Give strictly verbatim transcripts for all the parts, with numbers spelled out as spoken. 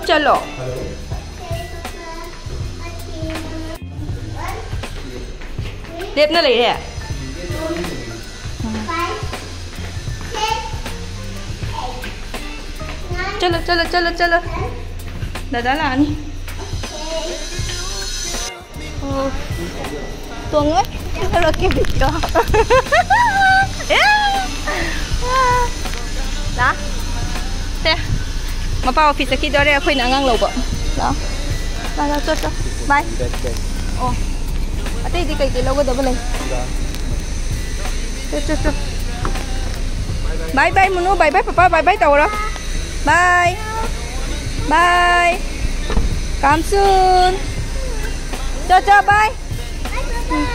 ꯆꯠꯂꯣ꯫ ꯂꯦꯞꯅ ꯂꯩꯔꯦ꯫ ꯆꯠꯂꯣ, ꯆꯠꯂꯣ, ꯆꯠꯂꯣ, ꯆꯠꯂꯣ꯫ ꯗꯗꯥ ꯂꯥꯛꯑꯅꯤ꯫ ꯑꯣ꯫ ꯇꯣꯡꯉꯣꯏ꯫ ꯆꯠꯂꯣ, ꯀꯦꯕꯤꯠꯇꯣ꯫ ꯑꯦ! ꯂꯥ꯫ ꯁꯦ꯫ ꯃꯄꯥ ꯑꯣꯐꯤꯁ ꯆꯠꯈꯤꯗꯣꯔꯦ, ꯑꯩꯈꯣꯏꯅ ꯑꯉꯥꯡ ꯂꯧꯕ꯫ ꯂꯥ꯫ ꯂꯥ, ꯂꯥ, ꯆꯣ, ꯆꯣ꯫ ꯕꯥꯏ꯫ ꯑꯣ꯫ ꯑꯇꯩꯗꯤ ꯀꯩꯀꯩ ꯂꯧꯒꯗꯕ ꯂꯩ? ꯆꯣ, ꯆꯣ, ꯆꯣ꯫ ꯕꯥꯏ ꯕꯥꯏ, ꯃꯨꯅꯨ꯫ ꯕꯥꯏ ꯕꯥꯏ, ꯄꯄꯥ꯫ ꯕꯥꯏ ꯕꯥꯏ ꯇꯧꯔꯣ꯫ ꯕꯥꯏ꯫ ꯕꯥꯏ꯫ Come soon. ꯆꯣ, ꯆꯣ, ꯕꯥꯏ꯫ ꯎꯝ꯫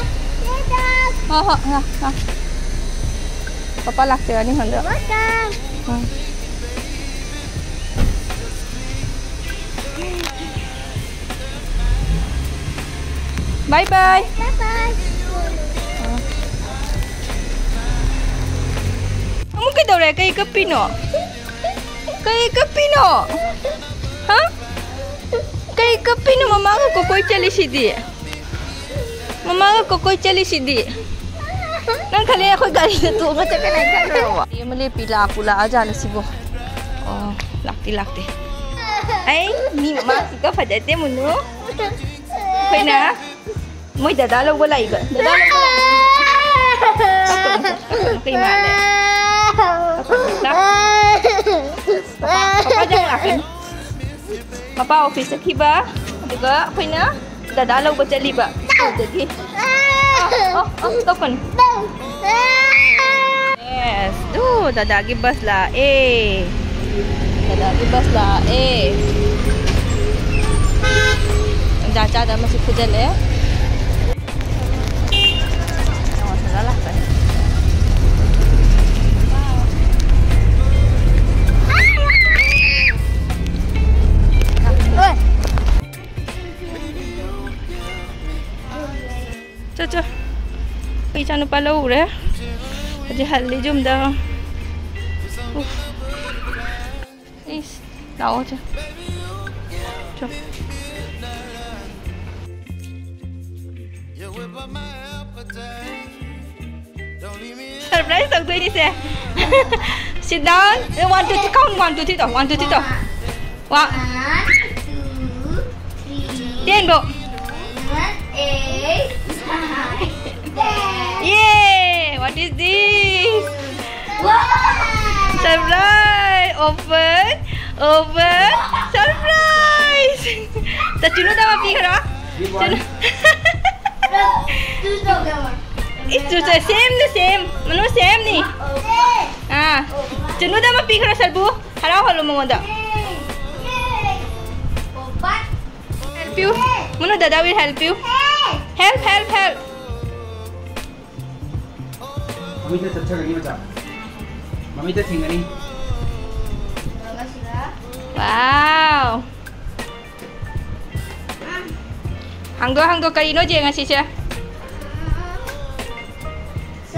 ꯍꯣ, ꯍꯣ, ꯉꯥ, ꯉꯥ꯫ ꯄꯄꯥ ꯂꯥꯛꯆꯔꯅꯤ ꯍꯟꯗꯛ꯫ Welcome. ꯎꯝ꯫ ꯕꯥꯏ ꯕꯥꯏ꯫ Bye bye. ꯑꯃꯨꯛ ꯀꯩꯗꯧꯔꯦ? ꯀꯩ ꯀꯞꯄꯤꯅꯣ? ꯀꯩ ꯀꯞꯄꯤꯅꯣ? ꯍꯥ? ꯀꯩ ꯀꯞꯄꯤꯅꯣ? ꯃꯃꯥꯒ ꯀꯣꯀꯣꯏ ꯆꯠꯂꯤꯁꯤꯗꯤ꯫ ꯃꯃꯥꯒ ꯀꯣꯀꯣꯏ ꯆꯠꯂꯤꯁꯤꯗꯤ꯫ ꯅꯪ ꯈꯜꯂꯦ ꯑꯩꯈꯣꯏ ꯒꯥꯔꯤꯗ ꯇꯣꯡꯉ ꯆꯠꯀꯅꯤ ꯈꯜꯂꯨꯔꯕꯣ? ꯑꯃ ꯂꯦꯞꯄꯤ, ꯂꯥꯛꯄꯨ ꯂꯥꯛꯑꯖꯥꯠꯂ ꯁꯤꯕꯣ? ꯑꯣ, ꯂꯥꯛꯇꯤ ꯂꯥꯛꯇꯦ꯫ ꯑꯩ ꯃꯤ ꯃꯃꯥꯁꯤꯒ ꯐꯖꯗꯦ, ꯃꯨꯅꯨ꯫ ꯑꯩꯈꯣꯏꯅ ꯃꯣꯏ ꯗꯗꯥ ꯂꯧꯕ ꯂꯥꯛꯏꯕ꯫ ꯗꯗꯥ ꯂꯧꯕ ꯂꯥꯛꯏꯕ꯫ ꯀꯞꯀꯅꯨ, ꯀꯞꯀꯅꯨ, ꯀꯩ ꯃꯥꯜꯂꯦ? ꯀꯞꯀꯅꯨ, ꯀꯞ-, ꯄꯄꯥ, ꯄꯄꯥ ꯆꯪ ꯂꯥꯛꯀꯅꯤ꯫ ꯃꯄꯥ ꯑꯣꯐꯤꯁ ꯆꯠꯈꯤꯕ, ꯑꯗꯨꯒ ꯑꯩꯈꯣꯏꯅ ꯗꯗꯥ ꯂꯧꯕ ꯆꯠꯂꯤꯕ ꯁ꯭ꯀꯨꯜꯗꯒꯤ꯫ ꯑꯣ, ꯑꯣ, ꯑꯣ, ꯀꯞꯀꯅꯨ꯫ Yes, ꯗꯨ, ꯗꯗꯥꯒꯤ ꯕꯁ ꯂꯥꯛꯑꯦ꯫ ꯗꯗꯥꯒꯤ ꯕꯁ ꯂꯥꯛꯑꯦ꯫ ꯇꯟꯖꯥ ꯆꯥꯗ ꯑꯃꯁꯨ ꯐꯨꯖꯜꯂꯦ꯫ ꯌꯦꯡꯉꯣ, ꯗꯗꯥ ꯂꯥꯛꯄꯅꯤ꯫ ꯆꯣ, ꯆꯣ꯫ ꯑꯩ ꯏꯆꯥꯅꯨꯄꯥ ꯂꯧꯔꯨꯔꯦ꯫ ꯍꯧꯖꯤꯛ ꯍꯜꯂꯤ ꯌꯨꯝꯗ꯫ ꯎꯐ꯫ ꯏꯁ, ꯂꯥꯛꯑꯣ ꯆꯣ꯫ Surprise ꯇꯧꯗꯣꯏꯅꯤꯁꯦ꯫ Sit down. One, two, three, count. One, two, three ꯇꯧ꯫ One, two, three ꯇꯧ꯫ One, two, three, ten ꯐꯧ꯫ Seven, eight, nine, ten. Yay! What is this? Wow! Surprise! Open! Open! Surprise! ꯆꯨꯅꯨꯗ ꯑꯃ ꯄꯤꯈ꯭ꯔꯣ꯫ ꯆꯨꯅꯨ꯫ It's the same, the same. Manu same ꯅꯤ꯫ ꯑꯥ꯫ ꯆꯨꯅꯨꯗ ꯑꯃ ꯄꯤꯈ꯭ꯔꯣ, ꯁꯔꯕꯨ꯫ ꯍꯔꯥꯎꯍꯜꯂꯣ ꯃꯉꯣꯟꯗ꯫ Help you. Manu, ꯗꯥꯗꯥ will help you. Help, help, help. ꯃꯃꯤꯠꯇ ꯆꯠꯆꯒꯅꯤ ꯃꯆꯥ꯫ ꯃꯃꯤꯠꯇ ꯊꯤꯡꯒꯅꯤ꯫ Wow. ꯍꯥꯡꯗꯣꯛ, ꯍꯥꯡꯗꯣꯛ, ꯀꯔꯤꯅꯣ ꯌꯦꯡꯉꯁꯤꯁꯦ꯫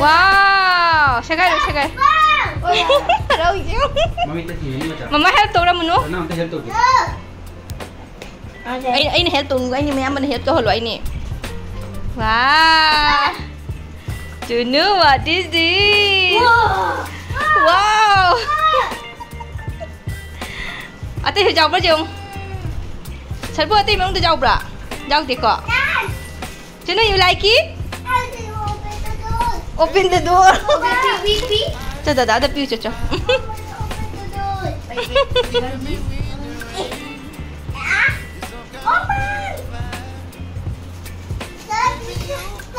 Wow! ꯁꯦꯒꯥꯏꯔꯣ, ꯁꯦꯒꯥꯏ꯫ ꯍꯔꯥꯎꯏꯁꯦ꯫ ꯃꯃꯤꯠꯇ ꯊꯤꯡꯒꯅꯤ ꯃꯆꯥ꯫ ꯃꯃꯥ help ꯇꯧꯔꯝꯃꯨꯅꯣ꯫ ꯅꯪ ꯑꯝꯇ help ꯇꯧꯒꯦ꯫ ꯑꯩ, ꯑꯩꯅ help ꯇꯧꯅꯤꯡꯕ, ꯑꯩꯅ ꯃꯌꯥꯝꯕꯅ help ꯇꯧꯍꯜꯂꯣ, ꯑꯩꯅꯦ꯫ Wow! ꯆꯨꯅꯨ, what is this? Wow! ꯑꯇꯩꯁꯨ ꯌꯥꯎꯕ꯭ꯔꯥ ꯌꯦꯡꯉꯨ꯫ ꯁꯔꯕꯨ, ꯑꯇꯩ ꯃꯅꯨꯡꯗ ꯌꯥꯎꯕ꯭ꯔꯥ? ꯌꯥꯎꯗꯦꯀꯣ? ꯆꯨꯅꯨ, you like it? Open the door. ꯆꯣ, ꯗꯥꯗꯥꯗ ꯄꯤꯌꯨ ꯆꯣ, ꯆꯣ꯫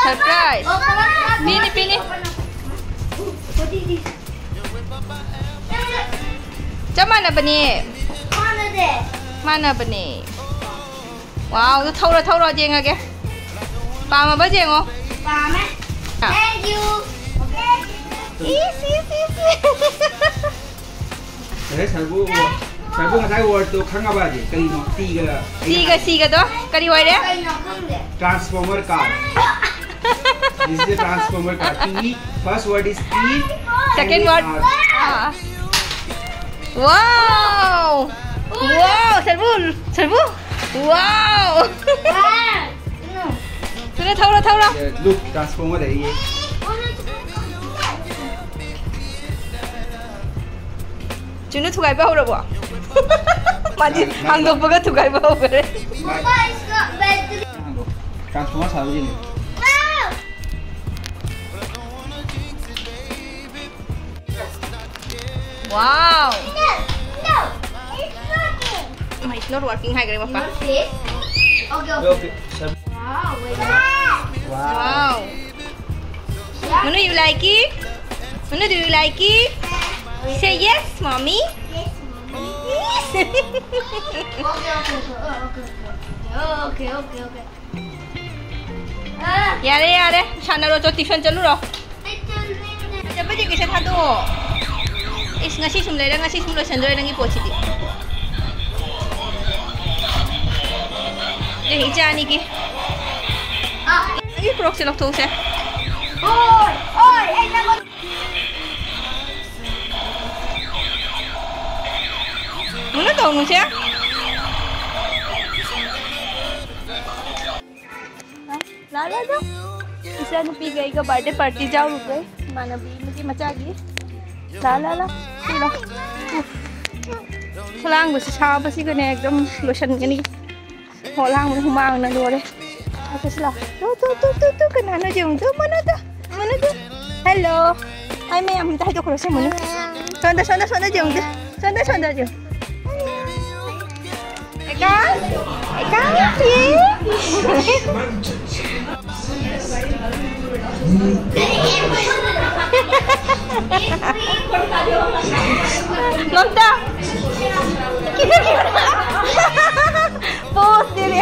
Surprise. ꯄꯤꯅꯤ, ꯄꯤꯅꯤ꯫ ꯆꯞ ꯃꯥꯟꯅꯕꯅꯦ꯫ ꯃꯥꯟꯅꯕꯅꯦ꯫ Wow, ꯑꯗꯨ ꯊꯧꯔꯣ, ꯊꯧꯔꯣ, ꯌꯦꯡꯉꯒꯦ꯫ ꯄꯥꯝꯃꯕ ꯌꯦꯡꯉꯣ꯫ ꯄꯥꯝꯃꯦ꯫ ꯑꯥ꯫ Thank you. ꯏꯁ, ꯏꯁ, ꯏꯁ꯫ ꯑꯦ, ꯁꯔꯕꯨ, ꯁꯔꯕꯨ ꯉꯁꯥꯏ wordꯇꯣ ꯈꯪꯉꯕ ꯍꯧꯖꯤꯛ? ꯀꯔꯤꯅꯣ? ꯇꯤꯒ ꯁꯤꯒ, ꯁꯤꯒꯗꯣ ꯀꯔꯤ ꯑꯣꯏꯔꯦ? ꯀꯩꯅꯣ ꯈꯪꯗꯦ꯫ Transformer car. This is a transformer car. T, first word is T, second word R. Ah. Wow! Wow, ꯁꯔꯕꯨ, ꯁꯔꯕꯨ꯫ Wow. ꯊꯨꯅ ꯊꯧꯔꯣ, ꯊꯧꯔꯣ꯫ Look, transformer ꯂꯩꯌꯦ꯫ ꯆꯨꯅꯨ ꯊꯨꯒꯥꯏꯕ ꯍꯧꯔꯕꯣ? ꯃꯥꯗꯤ ꯍꯥꯡꯗꯣꯛꯄꯒ ꯊꯨꯒꯥꯏꯕ ꯍꯧꯈ꯭ꯔꯦ꯫ Transformer ꯁꯥꯕ ꯌꯦꯡꯉꯦ꯫ Wow. It's not working ꯍꯥꯏꯈ꯭ꯔꯦ ꯃꯄꯥ꯫ Okay, okay. Wow. Wow. Manu, you like it? Manu, do you like it? Say yes, mommy. Yes, mommy. Okay, okay, okay, okay, okay, okay, okay. ꯌꯥꯔꯦ, ꯌꯥꯔꯦ, ꯁꯥꯟꯅꯔꯣ, ꯆꯣ, tuition ꯆꯠꯂꯨꯔꯣ꯫ ꯆꯠꯄꯗꯤ ꯀꯩꯁꯥ ꯊꯥꯗꯣꯛꯑꯣ꯫ ꯏꯁ, ꯉꯁꯤ ꯁꯨꯝ ꯂꯩꯔ ꯉꯁꯤ ꯁꯨꯝ ꯂꯣꯏꯁꯟꯗꯣꯔꯦ ꯅꯪꯒꯤ ꯄꯣꯠꯁꯤꯗꯤ꯫ ꯑꯦ, ꯏꯆꯥ ꯑꯅꯤꯒꯤ꯫ ꯅꯪꯒꯤ Crocs ꯁꯦ ꯂꯧꯊꯣꯛꯁꯦ꯫ ꯍꯣꯏ, ꯍꯣꯏ, ꯑꯩ ꯅꯪꯉꯣꯟ- ꯃꯨꯟꯅ ꯇꯧꯅꯨꯁꯦ꯫ ꯂꯥ, ꯂꯥ, ꯂꯥ꯫ ꯏꯆꯥꯅꯨꯄꯤꯒ ꯑꯩꯒ birthday party ꯌꯥꯎꯔꯨꯕꯩ꯫ ꯏꯃꯥꯟꯅꯕꯤ ꯑꯃꯒꯤ ꯃꯆꯥꯒꯤ꯫ ꯂꯥ, ꯂꯥ, ꯂꯥ꯫ ꯁꯤ ꯂꯥ꯫ ꯎꯐ꯫ ꯈꯂꯥꯡꯕꯁꯤ ꯁꯥꯕꯁꯤꯒꯅꯦ ꯑꯗꯨꯝ ꯂꯣꯏꯁꯟꯒꯅꯤ꯫ ꯍꯣ, ꯂꯥꯡꯕꯅ ꯍꯨꯃꯥꯡꯅ ꯂꯣꯏꯔꯦ꯫ ꯑꯁ, ꯁꯤ ꯂꯥ꯫ ꯇꯨ, ꯇꯨ, ꯇꯨ, ꯇꯨ, ꯇꯨ, ꯀꯅꯥꯅꯣ ꯌꯦꯡꯉꯨ꯫ ꯇꯨ, ꯃꯅꯨ ꯇꯨ, ꯃꯅꯨ ꯇꯨ꯫ Hello. Hi, ꯃꯌꯥꯝ ꯑꯝꯇ ꯍꯥꯏꯗꯣꯛꯈ꯭ꯔꯣ, ꯁꯦ ꯃꯨꯟꯅꯨ꯫ ꯁꯣꯝꯗ, ꯁꯣꯝꯗ, ꯁꯣꯝꯗ ꯌꯦꯡꯉꯨ꯫ ꯁꯣꯝꯗ, ꯁꯣꯝꯗ ꯌꯦꯡꯉꯨ꯫ ꯑꯦꯀꯥ? ꯑꯦꯀꯥ? ꯌꯦ? ꯃꯝꯇꯥ꯫ Pose ꯗꯤꯔꯤ꯫